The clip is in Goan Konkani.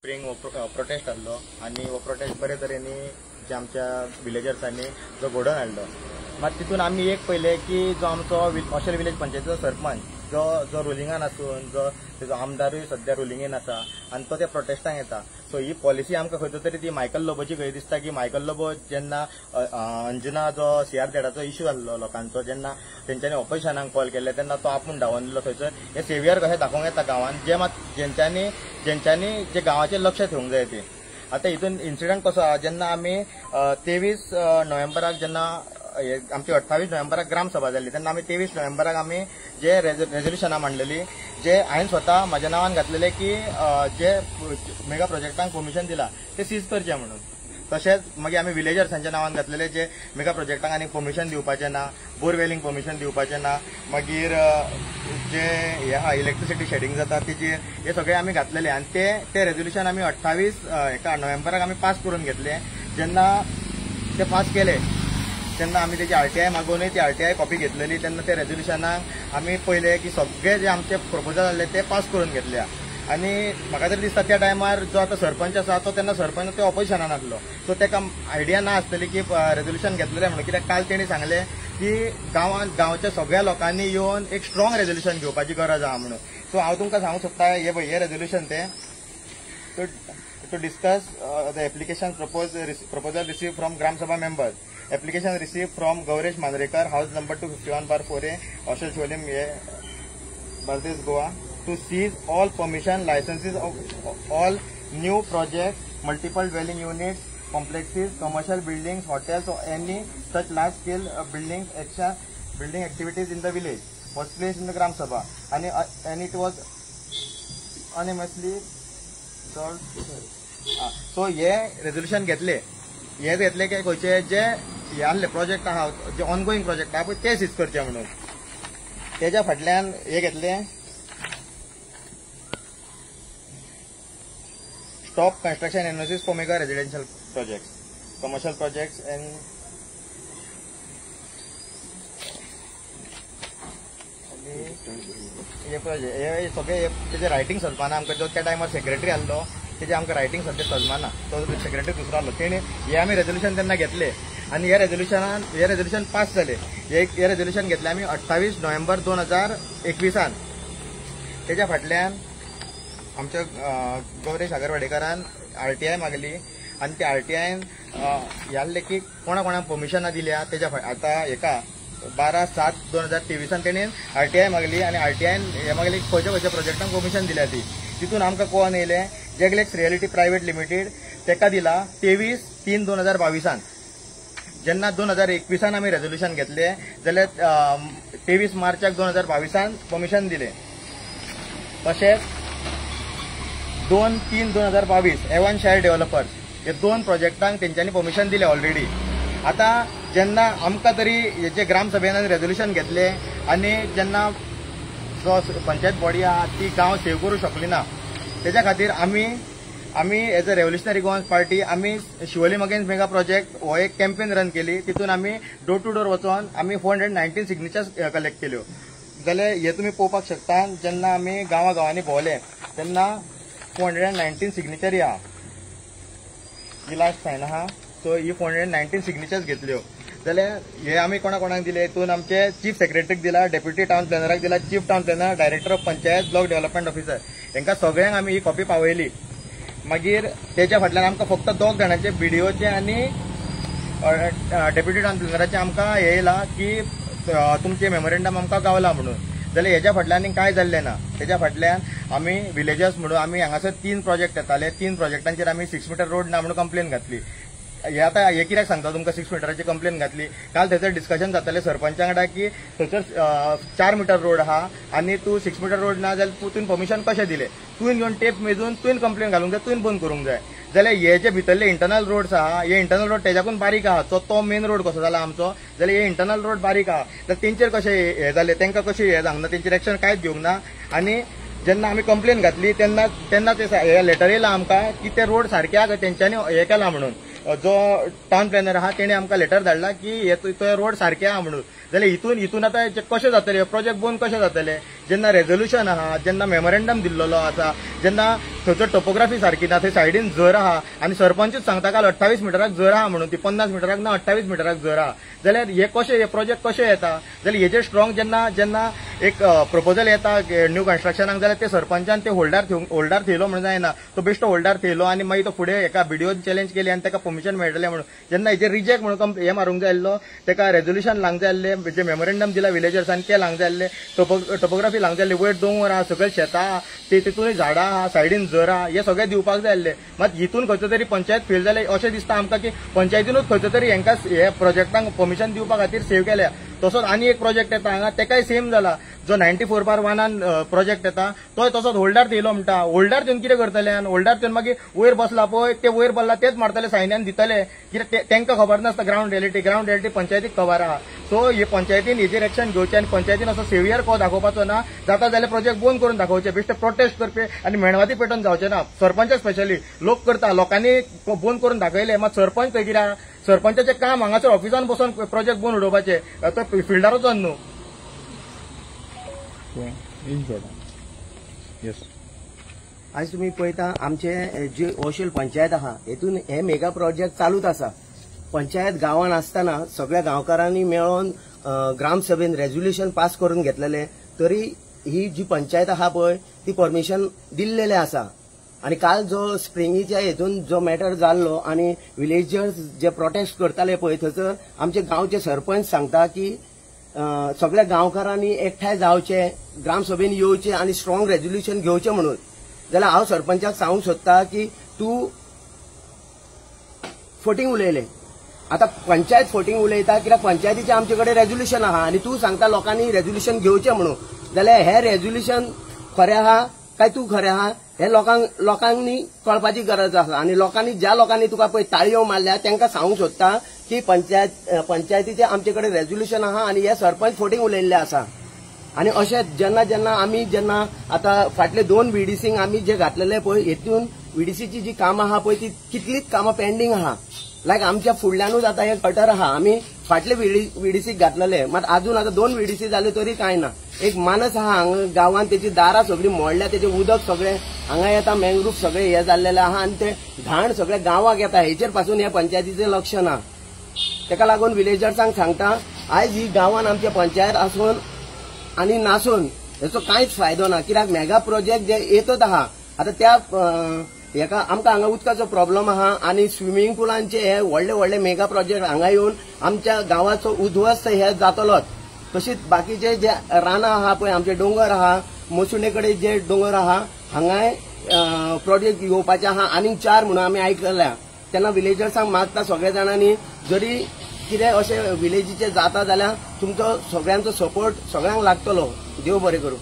हो प्रोटेस्ट आहलो आनी हो प्रोटेस्ट बरे तरेन जे आमच्या विलेजर्सांनी जो घडोवन हाडलो. मात तितून आमी एक पयलें की जो आमचो ऑशेल विलेज पंचायतीचो सरपंच जो जो रुलिंगान आसून जो तेजो आमदारूय सद्या रुलिंगेन आसा आनी तो त्या प्रोटेस्टांक येता. सो ही पॉलिसी आमकां खंय तरी ती मायकल लोबोची खंय दिसता की मायकल लोबो जेन्ना अंजुना जो सीआर झेडाचो इश्यू जाल्लो लोकांचो, जेन्ना तेंच्यांनी ऑपोजिशनाक कॉल केल्ले तेन्ना तो आपूण धांवन दिलो थंयसर. हे सेवियर कशें दाखोवंक येता गांवांत जे मात जेंच्यांनी जेंच्यांनी जे गांवाचेर लक्ष ठेवंक जाय ती. आतां हितून इन्सिडंट कसो आहा, जेन्ना आमी 23 नोव्हेंबराक जेन्ना आमची 28 नोव्हेंबराक ग्रामसभा जाली तेन्ना आमी 23 नोव्हेंबराक आमी जे रेजोल्युशनां मांडलेली, जे हांवें स्वता म्हाज्या नांवान घातलेले की जे मेगा प्रोजेक्टांक परमिशन दिला ते सीज करचे म्हणून. तशेंच मागीर आमी विलेजर्सांच्या नांवान घातलेले जे मेगा प्रोजेक्टांक आनी परमिशन दिवपाचें ना, बोरवेलींक परमिशन दिवपाचें ना, मागीर जे हे आहा इलेक्ट्रिसिटी शेडिंग जाता तेजे, हे सगळे आमी घातलेले. आनी ते ते रेजोल्युशन आमी 28 हेका नोव्हेंबराक आमी पास करून घेतले. जेन्ना ते पास केले तेन्ना आमी तेजी आरटीआय मागोवनूय ती आरटीआय कॉपी घेतलेली. तेन्ना ते रेजोल्युशनाक आमी पयले की सगळे जे आमचे प्रपोजल आहले ते पास करून घेतल्या. आनी म्हाका तरी दिसता त्या टायमार जो आतां सरपंच आसा तो तेन्ना सरपंच ते ऑपोजिशनान आसलो, सो तेका आयडिया ना आसतली की रेजोल्युशन घेतलेलें म्हणून. कित्याक काल तेणी सांगलें की गांवांत गांवच्या सगळ्या लोकांनी येवन एक स्ट्रॉंग रेजोल्युशन घेवपाची गरज आहा म्हणून. सो हांव तुमकां सांगूंक सोदता हे पळय हे रेजोल्युशन तें to discuss the application proposal receive from Gram Sabha members. Application receive from Gauresh Mandrekar, house number 251/4A, Ashel Siolim, हे Bardez, Goa, to seize all permission licenses of all new projects, multiple dwelling units, complexes, commercial buildings, hotels or any such large scale buildings, extra building activities in the village was placed in the Gram Sabha and it was unanimously solved. So हे रेजोल्युशन घेतले, हे घेतले की खंयचे जे हे आहले प्रोजेक्ट आहा, जे ऑनगोईंग प्रोजेक्ट आहा पळय ते सीज करचे म्हणून. तेज्या फाटल्यान हे घेतले stop construction NOCs for mega residential projects, commercial projects and हे प्रोजेक्ट हे सगळे तेजे रायटींग सजमाना आमकां. जो त्या टायमार सेक्रेटरी आहलो तेजे आमकां रायटींग सद्या सजमाना, तो सेक्रेटरी दुसरो आहलो. तेणे हे आमी रेजोल्युशन तेन्ना घेतले आनी हे रेजोल्युशनान हे रेजोल्युशन पास जाले. हे रेजोल्युशन घेतले आमी 28 नोव्हेंबर 2021. तेज्या फाटल्यान आमच्या गौरेश आगरवाडेकारान आरटीआय मागली आनी त्या आरटीआयन हे आहले की कोणा कोणाक परमिशनां दिल्या. तेज्या आतां हेका 12/7/2023 तेणेन आरटीआय मागली आनी आरटीआयन हे मागली खंयच्या खंयच्या प्रोजेक्टांक परमिशन दिल्या ती. तितून आमकां कळोन येयलें जेगलेक्स रियलिटी प्रायव्हेट लिमिटेड तेका दिला 23/3/2022. जेन्ना 2021 आमी रेजोल्युशन घेतले जाल्यार 23 मार्चाक 2022 परमिशन दिलें. तशेंच 2/3/2022 एवन शायर डेव्हलपर्स हे 2 प्रोजेक्टांक तेंच्यांनी परमिशन दिलें ऑलरेडी. आतां जेन्ना आमकां तरी हेजे ग्रामसभेन रेजोल्युशन घेतलें आनी जेन्ना जो पंचायत बॉडी आहा ती गांव सेव करूं शकली ना, तेज्या खातीर आमी आमी as a revolutionary Goan party आमी शिवोलीम अगेन्स्ट मेगा प्रोजेक्ट हो एक कॅम्पेन रन केली. तितून आमी डोर टू डोर वचोन आमी 419 सिग्नेचर्स कलेक्ट केल्यो. जाल्यार हे तुमी पळोवपाक शकता, जेन्ना आमी गांवा गांवांनी भोंवले तेन्ना 419 सिग्नेचरी आहा, ही लास्ट सायन आहा. सो ही 419 सिग्नेचर्स घेतल्यो. जाल्यार हे आमी कोणा कोणाक दिले, हितून आमचे चीफ सेक्रेटरीक दिला, डेप्युटी टावन प्लॅनराक दिला, chief town planner, director of panchayat, block development officer, हांकां सगळ्यांक आमी ही कॉपी पावयली. मागीर तेच्या फाटल्यान आमकां फक्त 2 जाणांचे बीडीओचे आनी डेप्युटी टावन प्लॅनराचे आमकां हें येयलां की तुमचें मेमोरेंडम आमकां गावला म्हणून. जाल्यार हेज्या फाटल्यान कांय जाल्लें ना. तेज्या फाटल्यान आमी विलेजर्स म्हणून आमी हांगासर 3 प्रोजेक्ट येताले, 3 प्रोजेक्टांचेर आमी 6 मिटर रोड ना म्हणून कंप्लेन घातली. हे आतां हे कित्याक सांगता तुमकां 6 मिटराची कंप्लेन घातली. काल थंयसर डिस्कशन जातालें सरपंचा वांगडा की थंयसर 4 मिटर रोड आहा आनी तूं 6 मिटर रोड ना जाल्यार तुवें परमिशन कशें दिलें, तुवें घेवन टेप मेजून तुवें कंप्लेन घालूंक जाय, तुवें बंद करूंक जाय. जाल्यार हे जे भितरले इंटरनल रोड्स आहा, हे इंटरनल रोड तेज्याकून बारीक आहा, सो तो मेन रोड कसो जाला आमचो, जाल्यार हे इंटरनल रोड बारीक आहा जाल्यार तेंचेर कशें हे जालें, तेंकां कशें हें जावंक ना, तेंचेर एक्शन कांयच घेवंक ना. आनी जेन्ना आमी कंप्लेन घातली तेन्ना तेन्ना ते हे लेटर येयला आमकां की ते रोड सारके आहा तेंच्यांनी हें केलां म्हणून. जो टावन प्लॅनर आहा तेणे आमकां लेटर धाडला की हे तो रोड सारके आहा म्हणून. जाल्यार हितून हितून आतां कशें जातलें, प्रोजेक्ट बंद कशें जातलें, जेन्ना रेजोल्युशन आहा, जेन्ना मेमोरेंडम दिल्लेलो आसा, जेन्ना थंयसर टोपोग्राफी सारकी ना, थंय सायडीन झर आहा आनी सरपंचूच सांगता काल 28 मिटराक झर आहा म्हणून, ती 50 मिटराक ना 28 मिटराक झर आहा, जाल्यार हे कशें हे प्रोजेक्ट कशें येता? जाल्यार हेजेर स्ट्रॉंग जेन्ना जेन्ना एक प्रपोजल येता न्यू कन्स्ट्रक्शनाक जाल्यार ते सरपंचान ते होल्डार थेयलो म्हणून जायना, तो बेश्टो होल्डार थेयलो आनी मागीर तो फुडें एका बीडीओन चॅलेंज केली आनी ताका परमिशन मेळटलें म्हणून. जेन्ना हेजेर रिजेक्ट म्हणून हे मारूंक जाय आसलो, ताका रेजोल्युशन लावंक जाय आसलें, जे मेमोरेंडम दिला विलेजर्सान ते लावंक जाय आसलें, टोपोग्राफी लावंक जाय आसली, वयर दोंगर आहा, सकयल शेतां आहा, ते तितूनय झाडां आहा, सायडीन झर आहा, हे सगळें दिवपाक जाय आसलें. मात हितून खंयचो तरी पंचायत फेल जालें अशें दिसता आमकां की पंचायतीनूच खंयचो तरी हेंकां हे प्रोजेक्टांक परमिशन दिवपा खातीर सेव केल्या. तसोच आनी एक प्रोजेक्ट येता हांगा, तेकाय सेम जाला, जो 94/1 प्रोजेक्ट येता तोय तसोच होल्डार थेयलो म्हणटा. होल्डार थेवन कितें करतले? होल्डार थेवन मागीर वयर बसला पळय ते वयर बसला तेच मारतले, सायन्यान दितले, कित्याक तांकां खबर नासता ग्रावंड रियलिटी. ग्रावंड रियलिटी पंचायतीक खबर आहा. सो हे पंचायतीन हेजेर एक्शन घेवचें आनी पंचायतीन असो सेवियर को दाखोवपाचो ना, जाता जाल्यार प्रोजेक्ट बंद करून दाखोवचे, बेश्टे प्रोटेस्ट करपी आनी मेणवाती पेटोवन जावचे ना. सरपंच स्पेशली लोक करता, लोकांनी बंद करून दाखयले, मात सरपंच थंय कितें, सरपंचाचें काम हांगासर ऑफिसान बसून प्रोजेक्ट बंद उडोवपाचें, तो फिल्डार वचोन न्हू. आज तुमी पळयता आमचे जी ओशेल पंचायत आहा हेतून हे मेगा प्रोजेक्ट चालूच आसा. पंचायत गांवान आसतना सगळ्या गांवकारांनी मेळोन ग्रामसभेन रेजोल्युशन पास करून घेतलेले, तरी ही जी पंचायत आहा पळय ती परमिशन दिल्लेले आसा. आनी काल जो स्प्रिंगीच्या हेतून जो मॅटर जाल्लो आनी विलेजर्स जे प्रोटेस्ट करताले पळय थंयसर आमचे गांवचे सरपंच सांगता की सगळ्या गांवकारांनी एकठांय जावचे, ग्रामसभेन येवचे आनी स्ट्रॉंग रेजोल्युशन घेवचें म्हणून. जाल्यार हांव सरपंचाक सांगूंक सोदता की तूं फटींग उलयलें. आतां पंचायत फटींग उलयता कित्याक पंचायतीचें आमचे कडेन रेजोल्युशन आहा आनी तूं सांगता लोकांनी रेजोल्युशन घेवचें म्हणून, जाल्यार हें रेजोल्युशन खरें आहा काय तूं खरें आहा हें लोकांनी कळपाची गरज आसा. आनी लोकांनी ज्या लोकांनी तुका पळय ताळयो मारल्या तांकां सांगूंक सोदता की पंचायतीचें आमचे कडेन रेजोल्युशन आहा आनी हे सरपंच फटींग उलयल्ले आसा. आनी अशें जेन्ना जेन्ना आमी जेन्ना आतां फाटले 2 बीडीसींक आमी जे घातलेले पळय हेतून बीडीसीची जी कामां आहा पळय ती कितलीच कामां पेंडींग आहा. लायक आमच्या फुडल्यानूच आतां हे गटर आहा, आमी फाटले बीडीसीक घातलेले, मात आजून आतां 2 बीडीसी जाले तरी कांय ना. एक मानस आहा हांगा गांवान, तेची दारां सगळीं मोडल्या, तेचें उदक सगळें हांगा येता, मँग्रूव सगळें हें जाल्लेलें आहा आनी ते घाण सगळें गांवाक येता. हेचेर पासून ह्या पंचायतीचें लक्ष ना. तेका लागून विलेजर्सांक सांगता आयज ही गांवान आमची पंचायत आसून आनी नासून हेचो कांयच फायदो ना, कित्याक मेगा प्रोजेक्ट जे येतच आहा आतां त्या हेका आमकां हांगा उदकाचो प्रॉब्लम आहा आनी स्विमींग पुलांचे हे व्हडले व्हडले मेगा प्रोजेक्ट हांगा येवन आमच्या गांवाचो उद्ध्वस्त हे जातलोच. तशीच बाकीचे जे रानां आहा पळय, आमचे दोंगर आहा, मोसुणे कडेन जे दोंगर आहा हांगाय प्रोजेक्ट येवपाचे आहा आनीक 4 म्हणून आमी आयकल्या. तेन्ना विलेजर्सांक मागता सगळ्या जाणांनी जरी कितें अशें विलेजीचे जाता जाल्यार तुमचो सगळ्यांचो सपोर्ट सगळ्यांक लागतलो. देव बरें करूं.